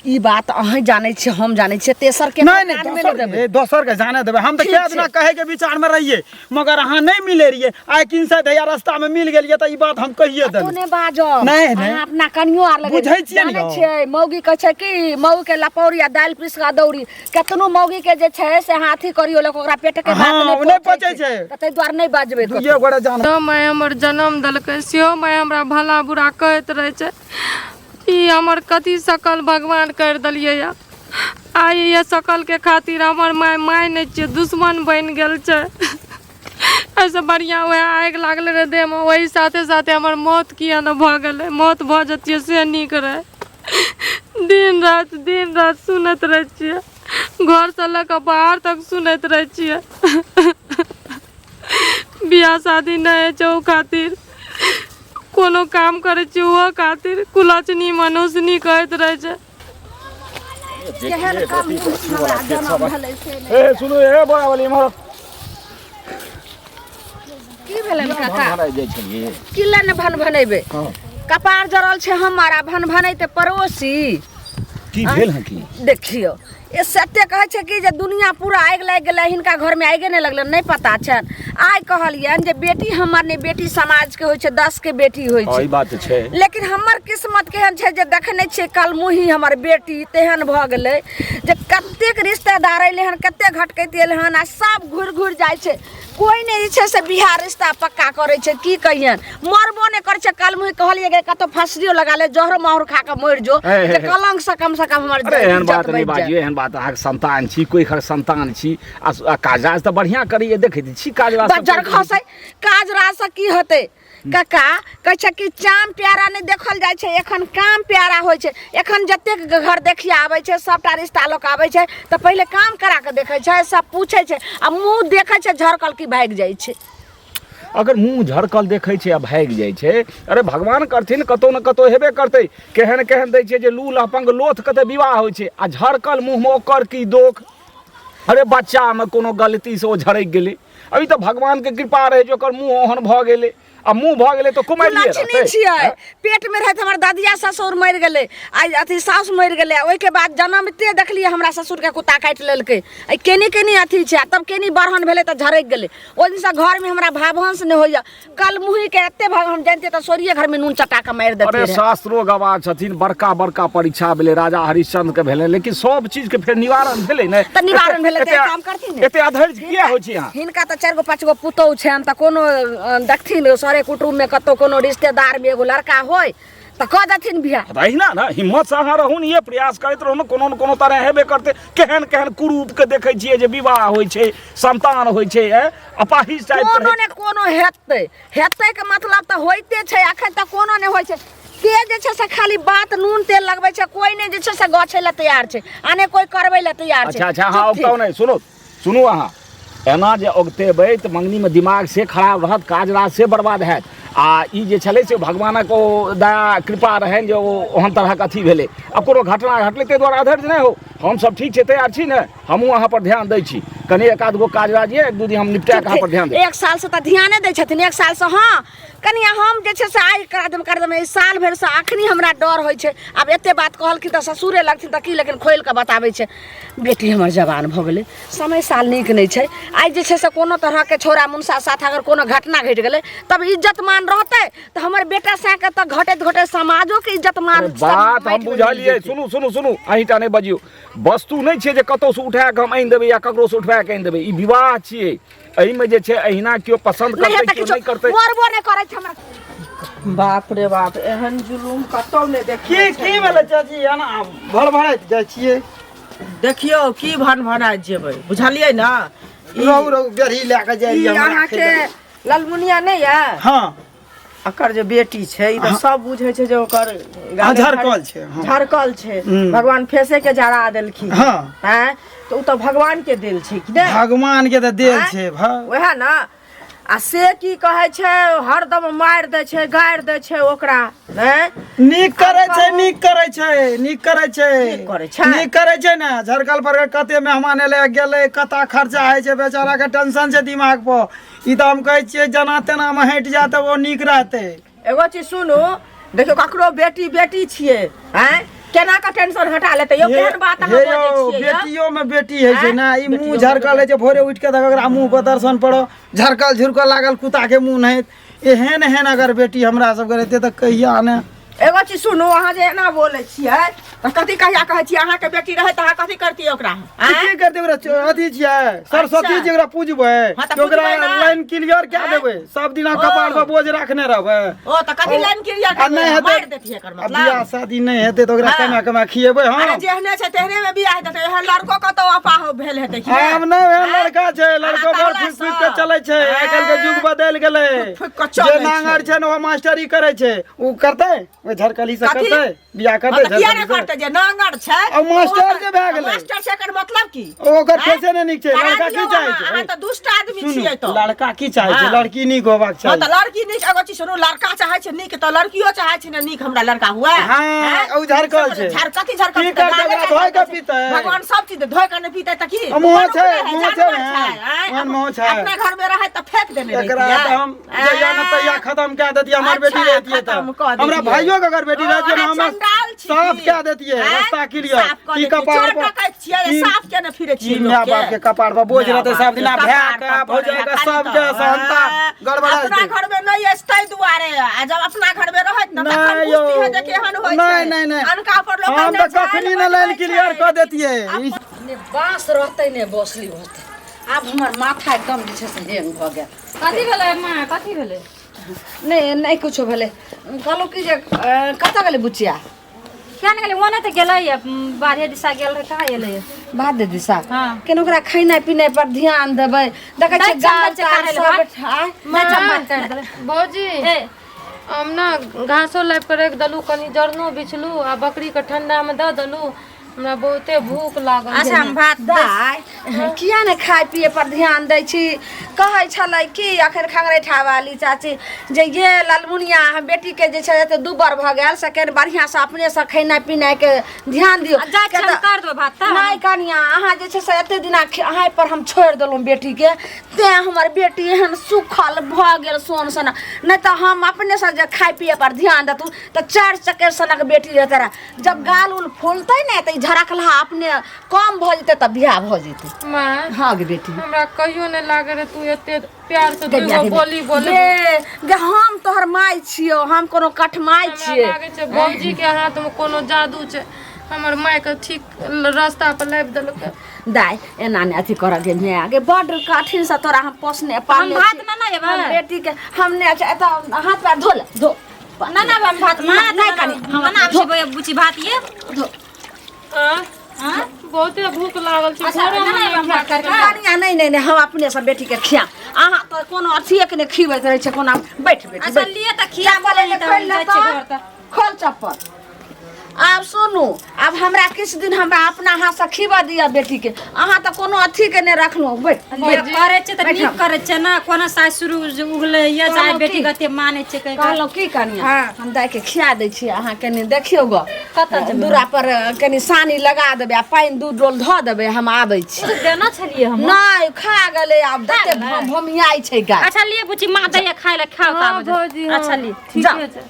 [SPEAKER 1] ई बात अहीं जानै छियै, हम जानै छियै, तेसर के
[SPEAKER 7] नहीं नहीं,
[SPEAKER 1] कान में
[SPEAKER 7] दोसर
[SPEAKER 1] नहि देबै।
[SPEAKER 7] के, दोसर के जाने देबै हम। तऽ
[SPEAKER 1] ठीक
[SPEAKER 7] कए दिना
[SPEAKER 1] छै।
[SPEAKER 7] कहै के विचार में रहियै, मगर अहाँ नहीं मिले रहियै। आइ किन से दैया रास्ता में मिल गेलियै तऽ ई बात हम कहिए
[SPEAKER 1] तू
[SPEAKER 7] देलहुँ।
[SPEAKER 1] नहि बाजब।
[SPEAKER 7] नहि, नहि।
[SPEAKER 1] अहाँ अपना कनियो आर लगे
[SPEAKER 7] बुझै छियै ने
[SPEAKER 1] जानै
[SPEAKER 7] यौ।
[SPEAKER 1] छियै, मौगी कहै छै कि मौगी के लपौरी आ दालि पीस कऽ दौरी, केतनो मौगी के जे छै से अहाँ अथी करियौ, लोक ओकरा पेट के बात
[SPEAKER 7] हाँ,
[SPEAKER 1] नहि
[SPEAKER 7] ओ नहि
[SPEAKER 1] पचै
[SPEAKER 7] पचै छै।
[SPEAKER 1] तऽ ताहि दुआरे नहि बाजबै कतौ।
[SPEAKER 7] दुइए गोटे जान।
[SPEAKER 3] सेहो माय हमर जनम देलकै, सेहो माय हमरा भला बुरा कहैत रहै छै। ई हमर कथी सकल भगवान करि देलियै यऽ। आइ इएह सकलके खातिर हमर माय माय नहि छियै, दुश्मन बनि गेल छै। एहिसँ बढ़िआँ वएह आगि लागलै रहै देहमे, ओही साथे साथे हमर मौत किए नहि भऽ गेलै? मौत भऽ जैतियै से नीक रहै। दिन राति दिन राति सुनैत रहै छियै, घरसँ लऽ कऽ बाहर तक सुनैत रहै छियै। बियाह शादी नहि होइ छै ओ खातिर, कोनो काम करै छियै ओहो खातिर कुलक्षणी मनुष्यनी कहैत रहै छै।
[SPEAKER 1] केहन कम हमरा जनम भेलै से नहि।
[SPEAKER 6] ए सुनू, ए बड़ा वाली, इम्हर।
[SPEAKER 1] की भेलै काका?
[SPEAKER 6] भनाइ जाइ छलियै।
[SPEAKER 1] की लए ने भन भनेबै? कपार जरल छै हमर आ भन भनेतै पड़ोसी।
[SPEAKER 6] की भेल हँ की?
[SPEAKER 1] देखियौ, ए सत्य कहै छै कि जे दुनिया पूरा आगि लागि गेलै, हिनका घरमे आगिए नहि लगलै, नहि पता छनि। आइ कहलियनि जे बेटी हमर नहि, बेटी समाजके होइ छै, 10 के बेटी होइ
[SPEAKER 6] हँ,
[SPEAKER 1] छै।
[SPEAKER 6] ई बात तऽ छै।
[SPEAKER 1] लेकिन हमर किस्मत केहन छै जे देखने छियै, कलमुही हमर बेटी तेहन भऽ गेलै जे कतेक रिश्तेदार अयलै हन, कतेक घटकैत एलै हन आ सब घुरि घुरि जाइ छै। कोइ नहि जे छै से बियाह रिश्ता पक्का करै छै। की कहियनि, मरबो नहि करै छै कलमुही। कहलियै गे, कतौ फसरियो लगा ले, जहरो माहुर खा कऽ मरि जो
[SPEAKER 6] हे, हे,
[SPEAKER 1] जे
[SPEAKER 6] हे।
[SPEAKER 1] कलंक से कम से कम हमर
[SPEAKER 6] अरे एहन
[SPEAKER 1] इज्जत
[SPEAKER 6] बात नहि
[SPEAKER 1] बचि जाय।
[SPEAKER 6] बाजियौ, एहन बात। अहाँके संतान छी, कोइ खर संतान छी आ काज राज तऽ बढ़िआँ करैए, देखैत छी काज राज सब।
[SPEAKER 1] बज्जर खसै, काज राज से की हेतै काका? कहै छै कि चाम प्यारा नहि देखल जाइ छै, एखन काम प्यारा होइ छै। एखन जतेक घर देखिया आबै छै, सबटा रिश्ता लोक आबै छै तऽ पहिले काम करा कऽ देखै छै, सब पूछै छै आ मुँह देखै छै झरकल कि भागि जाइ छै।
[SPEAKER 6] अगर मुँह झरकल देखै छै आ भागि जाइ छै, अरे भगवान करथिन, कतौ ने कतौ हेबे करतै। केहन केहन दै छै जे लू लहपंग लोथ कतऽ विवाह होइ छै आ झरकल मुँहमे ओकर की दोख? अरे बच्चामे कोनो गलतीसँ ओ झरकि गेलै। अभी तऽ भगवानके कृपा रहै जे ओकर मुँह ओहन भऽ गेलै आ मुँह भऽ गेलै तऽ कुमारिए
[SPEAKER 1] लक्ष्मी
[SPEAKER 6] रहतै।
[SPEAKER 1] छियै। पेट में रहैत हमर दादिया ससुर मरि गेलै, आइ अथी सासु मरि गेलै। आ ओहिके बाद जनमते देखलियै हमरा ससुरके कुत्ता काटि लेलकै। आ केनी केनी अथी छै आ तब केनी बढ़न भेलै तऽ झरकि गेलै। ओहि दिनसँ घरमे हमरा भावहंस नहि होइए। कलमुहीके एते भग हम जनितियै तऽ सोरिये घरमे नून चटा कऽ मारि
[SPEAKER 6] अरे
[SPEAKER 1] देतियै रहए।
[SPEAKER 6] शास्त्रो गवाह छथिन, बड़का बड़का परीक्षा भेलै, राजा हरिश्चंद्र के भेलै, लेकिन सब चीज के फेर निवारण भेलै ने।
[SPEAKER 1] तऽ निवारण भेलै तऽ
[SPEAKER 6] एते-
[SPEAKER 1] एक काम करथिन ने।
[SPEAKER 6] एते अधैर्य किया होइ छी अहाँ?
[SPEAKER 1] हिनका तऽ 4 गो 5 गो पुतोहु छनि तऽ कोनो देखथिन सरे कुटुम्बमे कतहु कोनो रिश्तेदारमे एगो लड़का होय तऽ कऽ देथिन बियाह।
[SPEAKER 6] तऽ अहिना ने हिम्मतसँ अहाँ रहू ने, ये प्रयास करैत रहू ने, कोनो ने कोनो तरह हेबे करतै। केहन केहन कुरूप के देखै छियै जे विवाह होइ छै, संतान होइ छै, अपाहिज टाइप के।
[SPEAKER 1] कोनो ने कोनो हेतै। हेतै के मतलब तऽ होइते छै, अखन तऽ कोनो नहि होइ छै। के जे छै से खाली बात नून तेल लगबै छै, कोइ नहि जे छै से गछै लए तैयार छै आ नहि कोइ करबै लए तैयार छै।
[SPEAKER 6] अच्छा अच्छा, अहाँ
[SPEAKER 1] चुप
[SPEAKER 6] औगताउ नहि। सुनू सुनू, अहाँ एना जे औगतेबै तऽ मङ्गनीमे दिमाग से खराब रहत, काज राज से बर्बाद हैत। आ ई जे छलै से भगवानक ओ दया कृपा रहनि जे ओ ओहन तरहक अथी भेलै। आब कोनो घटना घटलै, ताहि दुआरे अधैर्य नहि हो। हमसब ठीक छै, तैयार छी ने? हमहूँ अहाँ पर ध्यान दै छी। कनि एक आध गो काज राज यऽ, 1-2 दिन हम निपटा कऽ अहाँ पर ध्यान देब।
[SPEAKER 1] 1 साल से तऽ ध्याने दै छथिन, 1 साल से। हँ कनिया, हम जे छै से आइ करा देब करा देब, एहि साल भरिसँ अखनी हमरा डर होइ छै। आब एते बात कहलखिन तऽ ससुरे लगथिन तऽ की, लेकिन खोलि कऽ बताबै छै। बेटी हमर जवान भऽ गेलै, समय साल नीक नहि छै। आइ जे छै से कोनो तरहके छौड़ा मुनसा साथ अगर कोनो घटना घटि गेलै तब इज्जत मान रहतै? तऽ हमर बेटा साँके तऽ घटैत घटैत समाजोके इज्जत मान
[SPEAKER 6] अरे
[SPEAKER 1] सब
[SPEAKER 6] बात हम
[SPEAKER 1] माटि मे मिल
[SPEAKER 6] बुझलियै।
[SPEAKER 1] जेतै।
[SPEAKER 6] सुनू सुनू सुनू, अहींटा नहि बजियौ। वस्तु नहि छै जे कतहुसँ उठा कऽ हम आनि देबै या ककरोसँ उठवा कऽ आनि देबै। ई विवाह छियै, एहिमे जे छै अहिना केओ पसन्द
[SPEAKER 1] नहि
[SPEAKER 6] करतै,
[SPEAKER 1] हेतै
[SPEAKER 6] केओ
[SPEAKER 1] किछो,
[SPEAKER 6] नहि करतै।
[SPEAKER 1] मरबो नहि करै छै हमरा।
[SPEAKER 4] बाप रे बाप, एहन जुलूम कतौ नहि
[SPEAKER 7] की
[SPEAKER 4] देखियै।
[SPEAKER 7] की भेलै चाची? एना भड़भड़ाइत जाइ छियै।
[SPEAKER 4] देखियौ की भन भनाइत जेबै, बुझलियै ने?
[SPEAKER 7] रहु रहु, बेरही लए कऽ जाइ
[SPEAKER 4] ई
[SPEAKER 7] रहियै हमरा।
[SPEAKER 4] अहाँके ललमुनिया नहि यऽ?
[SPEAKER 7] हँ।
[SPEAKER 4] एकर जे बेटी छै, ई तऽ सब बुझै छै जे ओकर
[SPEAKER 7] हँ, झरकल छै, हँ।
[SPEAKER 4] झरकल छै।
[SPEAKER 7] हम्म।
[SPEAKER 4] भगवान फेसे के जरा देलखिन।
[SPEAKER 7] हँ।
[SPEAKER 4] आँय, तऽ ओ तऽ भगवान के देल छै कि नहि?
[SPEAKER 7] भगवान के तऽ देल
[SPEAKER 4] आँय?
[SPEAKER 7] छै
[SPEAKER 4] वएह ने। आ से की कहै छै, हरदम मारि दै छै, गारि दै छै ओकरा। आँय?
[SPEAKER 7] नीक करै छै, नीक करै छै, नीक करै छै।
[SPEAKER 4] नीक करै छै।
[SPEAKER 7] नीक करै छै ने। झरकल पर कते मेहमान एलै गेलै, कता खर्चा होइ छै, बेचारा के टेंशन छै दिमाग पर। ई तऽ हम कहै छियै जेना तेना मे हटि जाय तऽ ओ नीक रहतै।
[SPEAKER 4] एगो चीज सुनू, देखियौ, ककरो बेटी बेटी छियै। आँय, केना के टेंशन हटा लेतै यौ केहन बात अहाँ
[SPEAKER 7] हे
[SPEAKER 4] बजै
[SPEAKER 7] यौ
[SPEAKER 4] छियै यौ?
[SPEAKER 7] बेटियो में बेटी है छै ना ई मुंह झरकल है छै भोरे उठि के देख ओकरा मुंह पर दर्शन पड़ो झरकल झुरकल लागल कुत्ता के मुंह नहीं एहन एहन अगर बेटी हमरा सबके रहते तऽ कहिया ने
[SPEAKER 4] एगो चीज सुनू अहाँ जे एना बोलै छियै तऽ कथी कहिया कहै छियै अहाँके बेटी रहै तऽ अहाँ कथी करतियै ओकरा आँय?
[SPEAKER 7] की करतै ओकरा अथी छियै सरस्वती
[SPEAKER 4] अच्छा।
[SPEAKER 7] जी ओकरा पूजबै
[SPEAKER 4] हाँ, तऽ
[SPEAKER 7] कि ओकरा
[SPEAKER 4] पूजबै ना।
[SPEAKER 7] लाइन क्लियर कए
[SPEAKER 4] आँय?
[SPEAKER 7] देबै सब दिना
[SPEAKER 4] ओ।
[SPEAKER 7] कपार पर बोझ रखने रहबै
[SPEAKER 4] ओ तऽ कथी लाइन क्लियर
[SPEAKER 7] आ नहि हेतै
[SPEAKER 4] मारि देतियै एकर
[SPEAKER 7] आ
[SPEAKER 4] मतलब
[SPEAKER 7] बियाह शादी नहि हेतै तऽ ओकरा
[SPEAKER 4] हाँ।
[SPEAKER 7] कमा कमा खिएबै
[SPEAKER 4] अरे
[SPEAKER 7] हम
[SPEAKER 4] जेहने छै तेहने मे बियाह हेतै एहन लड़को कतौ अपाह भेल हेतै कि
[SPEAKER 7] आब नहि ओहन लड़का छै लड़को
[SPEAKER 4] अहाँ
[SPEAKER 7] बड़
[SPEAKER 4] कहला
[SPEAKER 7] फुक फुक के
[SPEAKER 4] सँ।
[SPEAKER 7] चलै छै आइ काल्हि के युग बदलि गेलै
[SPEAKER 4] फुक कऽ चलै
[SPEAKER 7] जे नांगर छै ने ओ मास्टरी करै छै ओ करतै ओहि झरकली से
[SPEAKER 4] कथी?
[SPEAKER 7] करतै बियाह
[SPEAKER 4] हाँ
[SPEAKER 7] करतै
[SPEAKER 4] तऽ किया नहि
[SPEAKER 7] झरकली से
[SPEAKER 4] करतै जे नांगर छै
[SPEAKER 7] आ मास्टर
[SPEAKER 4] ओ तऽ-
[SPEAKER 7] जे भए गेलै।
[SPEAKER 4] मास्टर छै एकर मतलब की
[SPEAKER 7] ओकर
[SPEAKER 4] आँय?
[SPEAKER 7] फैशन नीक छै
[SPEAKER 4] करा
[SPEAKER 7] लड़का की
[SPEAKER 4] दियौ
[SPEAKER 7] चाहै
[SPEAKER 4] अहाँ,
[SPEAKER 7] छै
[SPEAKER 4] अहाँ तऽ दुष्ट आदमी
[SPEAKER 7] सुनू
[SPEAKER 4] छियै तऽ
[SPEAKER 7] लड़का की चाहै छै
[SPEAKER 4] हाँ।
[SPEAKER 7] लड़की नीक होबाक
[SPEAKER 4] हाँ
[SPEAKER 7] चाही
[SPEAKER 4] तऽ लड़की नीक एगो चीज सुनू लड़का चाहै छै नीक तऽ लड़कियो चाहै छै ने नीक हमरा लड़का हुए
[SPEAKER 7] हाँ,
[SPEAKER 4] आँय?
[SPEAKER 7] ओ झरकल छै।
[SPEAKER 4] झर कथी झरकल
[SPEAKER 7] की
[SPEAKER 4] छै? तऽ
[SPEAKER 7] करतै
[SPEAKER 4] गाले
[SPEAKER 7] ओकरा
[SPEAKER 4] झरकल
[SPEAKER 7] धोइ कऽ
[SPEAKER 4] छै।
[SPEAKER 7] पीतै?
[SPEAKER 4] भगवान सब चीज धोइ कऽ नहि पीतै तऽ की
[SPEAKER 7] आ मुँह
[SPEAKER 4] मनुख
[SPEAKER 7] छै,
[SPEAKER 4] नहि है,
[SPEAKER 7] मुँह छै,
[SPEAKER 4] जानवर
[SPEAKER 7] हाँ।
[SPEAKER 4] छै, आँय?
[SPEAKER 7] ओहन मुँह छै।
[SPEAKER 4] अपना घर में रहै तऽ फेंक देने
[SPEAKER 7] एकरा
[SPEAKER 4] रहितियै।
[SPEAKER 7] तऽ हम जहिया ने तहिया खत्म कए देतियै हमर बेटी
[SPEAKER 4] अच्छा,
[SPEAKER 7] रहितियै तऽ
[SPEAKER 4] खत्म कऽ
[SPEAKER 7] हमरा
[SPEAKER 4] देतियै।
[SPEAKER 7] भाइयो के अगर बेटी
[SPEAKER 4] ओ,
[SPEAKER 7] रहितियै ने
[SPEAKER 4] अहाँ
[SPEAKER 7] हम
[SPEAKER 4] चंडाल छी
[SPEAKER 7] साफ
[SPEAKER 4] की?
[SPEAKER 7] कए देतियै
[SPEAKER 4] आँय?
[SPEAKER 7] रास्ता क्लियर
[SPEAKER 4] साफ कऽ
[SPEAKER 7] की
[SPEAKER 4] देतियै।
[SPEAKER 7] कपार
[SPEAKER 4] चोर
[SPEAKER 7] पर
[SPEAKER 4] डकैत छियै,
[SPEAKER 7] की-
[SPEAKER 4] साफ केने फिरै
[SPEAKER 7] की
[SPEAKER 4] छियै
[SPEAKER 7] माय
[SPEAKER 4] लोकके।
[SPEAKER 7] बाप के कपार पर बोझ
[SPEAKER 4] माय
[SPEAKER 7] रहतै
[SPEAKER 4] बाप
[SPEAKER 7] सब दिना
[SPEAKER 4] के
[SPEAKER 7] भाय
[SPEAKER 4] कपार
[SPEAKER 7] के
[SPEAKER 4] पर
[SPEAKER 7] भौजाई के
[SPEAKER 4] पड़ै है,
[SPEAKER 7] सबके
[SPEAKER 4] खाली तऽ।
[SPEAKER 7] सहनता गड़बड़ा
[SPEAKER 4] अपना
[SPEAKER 7] जेतै
[SPEAKER 4] घर में नहि अछि ताहि दुआरे आ जब अपना घर में रहत ने तखन
[SPEAKER 7] नहि यौ
[SPEAKER 4] बुझती है जे केहन होइ छै
[SPEAKER 7] नहि नहि नहि
[SPEAKER 4] अनका पर लोक
[SPEAKER 7] हम तऽ कखनी ने लाइन क्लियर कऽ देतियै ई
[SPEAKER 1] ने बाँस रहतै ने बौसली होतै आब हमर माथा एकदम जे छै से हेंग भऽ गेल
[SPEAKER 2] कथी भेलै माँ कथी भेलै
[SPEAKER 1] नहि नहि किछो भेलै कहलहुँ कि जे कतऽ गेलै बुचिया
[SPEAKER 2] किया नहि गेलै ओने तऽ गेलै बाधे दिशा गेल रहै कहाँ एलै
[SPEAKER 1] बाधे दिशा
[SPEAKER 2] हाँ।
[SPEAKER 1] केना ओकरा खेनाइ पिनाइ पर ध्यान देबै देखै छियै गाल ताल सब आँय?
[SPEAKER 3] भौजी हम ने घासो लाबि कऽ राखि देलहुँ कनि जरनो बिछलहुँ आ बकरीके ठण्डामे दऽ देलहुँ हमरा बहुते भूख लागल
[SPEAKER 2] अच्छा हम भात
[SPEAKER 1] दाय किया ने खाय पिए पर ध्यान दै छी कहै छलै कि अखन खंगरेठा वाली चाची जे ये ललमुनिया हम बेटीके जे छै एते दुबर भऽ गेल से केहन बढ़िआँसँ अपनेसँ खेनाइ पिनाइके ध्यान दियौ
[SPEAKER 2] जाइ छी हम कर देबै भात तऽ
[SPEAKER 1] नहि कनिया अहाँ जे छै से एते दिना अहाँ पर हम छोड़ि देलहुँ बेटीके तेँ हमर बेटी एहन सुखल भऽ गेल सोन सन नहि तऽ हम अपनेसँ जे खाय पिए पर ध्यान देतहुँ तऽ चारि चक्कर सनक बेटी रहते रहे जब गाल उल फूलतै ने तऽ ई झरकलहा अपने कम भऽ जेतै तब बियाह भऽ जेतै
[SPEAKER 3] माँ
[SPEAKER 1] हँ गे बेटी
[SPEAKER 3] हमरा कहियो नहि लागे रहे तू एते प्यार से
[SPEAKER 1] गे
[SPEAKER 3] दूगो
[SPEAKER 1] गे
[SPEAKER 3] बोली बोले
[SPEAKER 1] गे गे हम तोहर माय छियौ हम कोनो कठमाय
[SPEAKER 3] हमरा
[SPEAKER 1] छियै
[SPEAKER 3] लागे छै भौजी के हाथ में कोनो जादू छै हमर माय के ठीक रास्ता पर लाबि देलकै
[SPEAKER 1] दाय एना नहि अथी करऽ गे माय गे बड्ड कठिन से तोरा हम पोसने पालने
[SPEAKER 2] हम भात
[SPEAKER 1] छी।
[SPEAKER 2] ना ना एबै?
[SPEAKER 1] हम बेटी के हम नहि अच्छा एतऽ हाथ पैर धो ले धो
[SPEAKER 2] ना ना हम भात
[SPEAKER 1] ना,
[SPEAKER 2] ना
[SPEAKER 1] नहि कनी, हम
[SPEAKER 2] ना आबै बुची भात ये
[SPEAKER 1] धो
[SPEAKER 3] आँ? बहुते भूख लागल छै
[SPEAKER 2] अच्छा,
[SPEAKER 3] भोरे
[SPEAKER 2] ना, ना,
[SPEAKER 3] मे
[SPEAKER 2] हम भात
[SPEAKER 3] खा के
[SPEAKER 1] कनिया नहीं नहीं नहीं हम अपने से बेटी के खिया अहाँ तऽ कोनो अथिए के नहि खिबैत रहै छै कोना बैठ बेटी
[SPEAKER 2] अच्छा
[SPEAKER 1] बैठ।
[SPEAKER 2] लिए तऽ खिया
[SPEAKER 1] चप्पल एने खोलि ले
[SPEAKER 2] जाइ छियै
[SPEAKER 1] तऽ।
[SPEAKER 2] घर तऽ
[SPEAKER 1] खोल चप्पल आब सुनू आब हमरा किछु दिन हमरा अपना हाथसँ खिबऽ दिअ बेटीके अहाँ तऽ कोनो अथीके नहि रखलहुँ बैठ
[SPEAKER 2] लिए करै छै तऽ
[SPEAKER 1] बैठ।
[SPEAKER 2] नीक करै छै ने कोना सासुर उगलै या चाहे
[SPEAKER 1] कहलहुँ
[SPEAKER 2] बेटी
[SPEAKER 1] की?
[SPEAKER 2] कते मानै छै कहि कऽ।
[SPEAKER 1] कहलहुँ की कनिया हम दाइके खिया दै छी अहाँ कनि देखियौ गऽ
[SPEAKER 2] कतऽ जेबै?
[SPEAKER 1] दूरा पर कनि सानी लगा देबै आ पानि दू डोल धऽ देबै हम आबै छी
[SPEAKER 2] ओ तऽ देना छलियै हम
[SPEAKER 1] नहि खा गेलै आब
[SPEAKER 2] खा
[SPEAKER 1] जते
[SPEAKER 2] गेलै?
[SPEAKER 1] भमियाइ छै गाय
[SPEAKER 2] अच्छा लिए बुची माँ दैया खाय लए खाओ
[SPEAKER 3] हाँ
[SPEAKER 2] ताबे
[SPEAKER 3] भौजी हाँ
[SPEAKER 2] अच्छा लिए
[SPEAKER 3] ठीके छै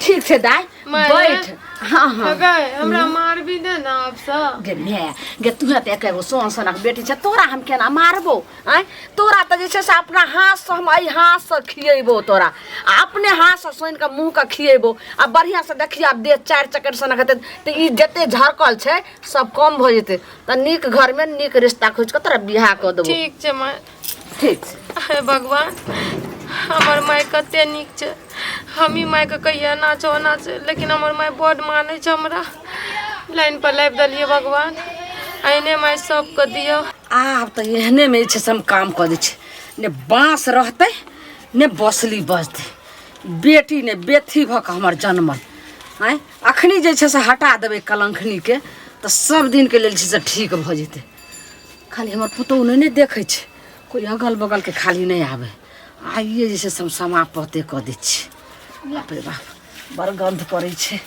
[SPEAKER 1] ठीक छै दाइ
[SPEAKER 3] माय।
[SPEAKER 1] बैठ हाँ हाँ
[SPEAKER 3] गै हमरा मारबी दे ने आब से
[SPEAKER 1] गे माय गे तू तऽ एके गो सोन सनक बेटी छै तोरा हम केना मारबो आँय तोरा तऽ जे छै से अपना हाथसँ हम एहि हाथसँ खिएबो तोरा आ अपने हाथसँ सोनि कऽ मुँहके खिएबो आ बढ़िआँसँ देखियौ आब देह चारि चक्कर सनक हेतै तऽ ई जते झरकल छै सब कम भऽ जेतै तऽ नीक घरमे नीक रिश्ता खोजि कऽ तोरा बियाह कऽ देबो
[SPEAKER 3] ठीक छै माय
[SPEAKER 1] ठीक छै
[SPEAKER 3] हे भगवान हमर माय कते नीक छै हमही मायके कहियै एना छै ओना छै लेकिन हमर माय बड्ड मानै छै हमरा लाइन पर लाबि देलियै भगवान एहने माय सबके दियौ
[SPEAKER 1] आब तऽ एहनेमे जे छै से हम काम कऽ दै छी ने बाँस रहतै ने बसली बजतै बेटी ने बेथी भऽ कऽ हमर जनमल आँय अखनी जे छै से हटा देबै कलङ्खनीके तऽ सब दिनके लेल छै से ठीक भऽ जेतै खाली हमर पुतोहु नहि ने देखै छै कोइ अगल बगलके खाली नहि आबै आइए जे छै से हम समापते कऽ दै छियै बाप रे बाप बड़ गन्ध करै छै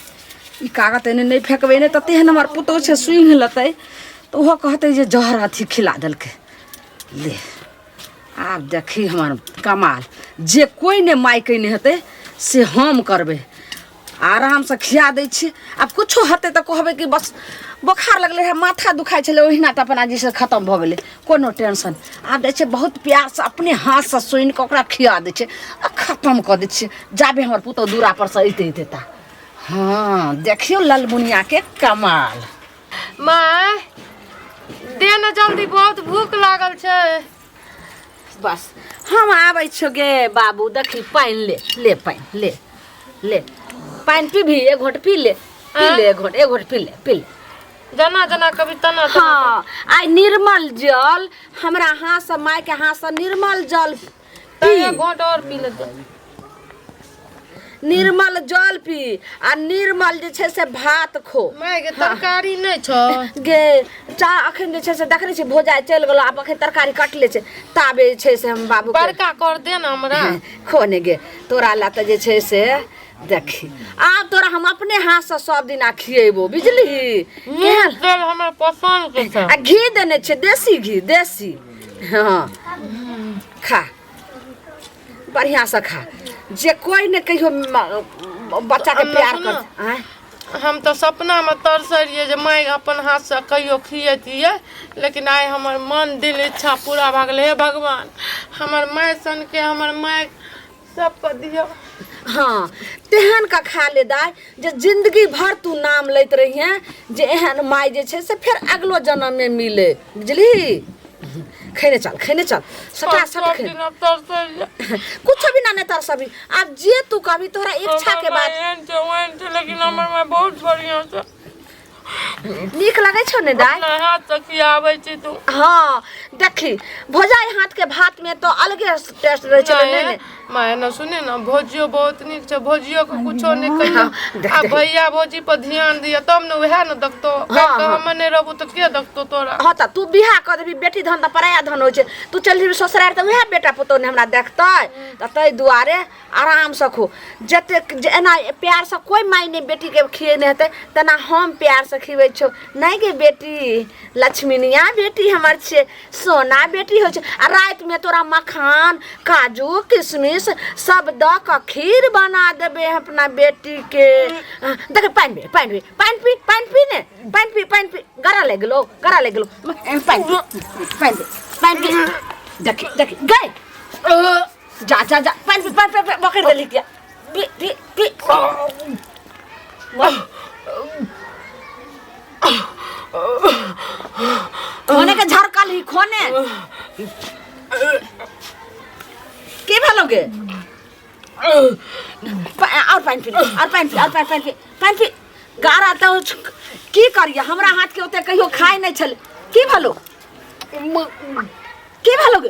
[SPEAKER 1] ई कागत एने नहि फेकबै नहि तऽ तेहन हमर पुतोहु छै सूँघि लेतै तऽ ओहो कहतै जे जहर अथी खिला देलकै ले आब देखी हमर कमाल जे कोइ नहि माय कयने हेतै से हम करबै आरामसँ खिया दै छियै। आब कुछो हेतै तऽ कहबै कि बस बोखार लगलै रहै, माथा दुखाइ छलै, ओहिना तऽ अपना जे छै खतम भऽ गेलै, कोनो टेंशन। आब जाइ छियै बहुत प्यारसँ अपने हाथसँ सुनि कऽ ओकरा खिया दै छियै आ खतम कऽ दै छियै, जाबे हमर पुतहु दूरापर सँ अयतै अयतै ता। हँ, देखियौ ललमुनियाके कमाल।
[SPEAKER 3] माय दे ने जल्दी, बहुत भूख लागल छै।
[SPEAKER 1] बस हम आबै छियौ गे बाबू। देखी पानि ले, ले पानि ले, ले पानि पीबही, एक घोट पी ले, पी ले एक घोट, एक घोट पी ले, पी ले।
[SPEAKER 3] जना जना कभी तना तना।
[SPEAKER 1] हाँ, आइ निर्मल जल हमरा हाथसँ, मायके हाथसँ निर्मल जल पी।
[SPEAKER 3] एक घोट और पी लेते।
[SPEAKER 1] निर्मल जल पी आ निर्मल जे छै से भात खो।
[SPEAKER 3] माय गे, तरकारी नहि छौ?
[SPEAKER 1] गे चा अखन जे छै से देखने छी भोजा चलि गेलो, आब अखन तरकारी कटले छै, ताबे जे छै से हम बाबू के-
[SPEAKER 3] बड़का कर दे ने हमरा।
[SPEAKER 1] खो ने गे, तोरा ला तऽ जे छै से देखी आब तोरा हम अपने हाथसँ सब दिना खिएबो, बुझलिही?
[SPEAKER 3] नीक तेल हमरा पसंद के छै।
[SPEAKER 1] आ घी देने छै, देसी घी, देसी। हँ, खा, बढ़िआँसँ खा, जे कोइ ने कहियो बच्चाके
[SPEAKER 3] अम्मा,
[SPEAKER 1] प्यार
[SPEAKER 3] सुनू।
[SPEAKER 1] कर आँय।
[SPEAKER 3] हम तऽ सपनामे तरसै रहियै जे माय अपन हाथसँ कहियो खियैतियै, लेकिन आइ हमर मन दिल इच्छा पूरा भऽ गेलै। हे भगवान, हमर माय सनके हमर माय सबके दियौ।
[SPEAKER 1] हँ, तेहन का खा ले दाय जे जिंदगी भर तू नाम लैत रहिहे जे एहन माय जे छै से फेर अगलो जन्ममे मिले, बुझलिही? खैने चल, खैने चल, सटा सट
[SPEAKER 3] सब
[SPEAKER 1] खैने।
[SPEAKER 3] दिन आब तरसै रहियै।
[SPEAKER 1] कुछो भी ना नहीं तरसबी, आब जे तू कहबी तोहरा इच्छा के
[SPEAKER 3] हमर माय
[SPEAKER 1] बात।
[SPEAKER 3] एहन छै ओहन छै, लेकिन हमर माय बहुत बढ़िआँ छै।
[SPEAKER 1] नीक लगै छौ ने दाय?
[SPEAKER 3] अपना हाथसँ खियाबै छी तू।
[SPEAKER 1] हँ, देखी भौजाई हाथ के भात में तो अलगे टेस्ट रहै छै। नहि नहि।
[SPEAKER 3] माय ने सुने ने, भौजियो बहुत नीक छै, भौजियो के कुछो नहि कहियो।
[SPEAKER 1] देख,
[SPEAKER 3] आ
[SPEAKER 1] देख।
[SPEAKER 3] भैया भौजी पर ध्यान दिअ तब ने, उएह ने देखतो।
[SPEAKER 1] हाँ, हाँ।
[SPEAKER 3] हम नहि रहबो तऽ के देखतो तोरा?
[SPEAKER 1] हँ, तऽ तू बियाह कऽ देबही, बेटी धन तऽ पराया धन होइ छै। तू चलि जेबही ससुरारि तऽ उएह बेटा पुतोहु ने हमरा देखतै, तऽ ताहि दुआरे आरामसँ खो। जतेक जे एना प्यारसँ कोइ माय नहि बेटीके खिएने हेतै तेना हम प्यारसँ खिबै छौ। नहि गे बेटी, लक्ष्मीनिया बेटी हमर छियै, सोना बेटी होइ छै। आ रातिमे तोरा मखान काजू किशमिश सब दऽ कऽ खीर बना देबै अपना बेटीके। देख, पानि पी, पानि पी, पानि पी, पानि पी ने, पानि पी, पानि पी। गरा लागि गेलौ, गरा लागि गेलौ। पानि पी, पानि पी, पानि पी। देखी देखी गई, जा जा जा, पानि पी, पानि पी, पकड़ि देली किया? पी पी पी। खोने के झरकल ही खोने के भेलो गे? और पानि पी, और पानि पी, और पानि, पानि पी, पानि पी। गारा तऽ की करिए, हमरा हाथ के ओते कहियो खाइ नहि छलै। की भेलो, की भेलो गे?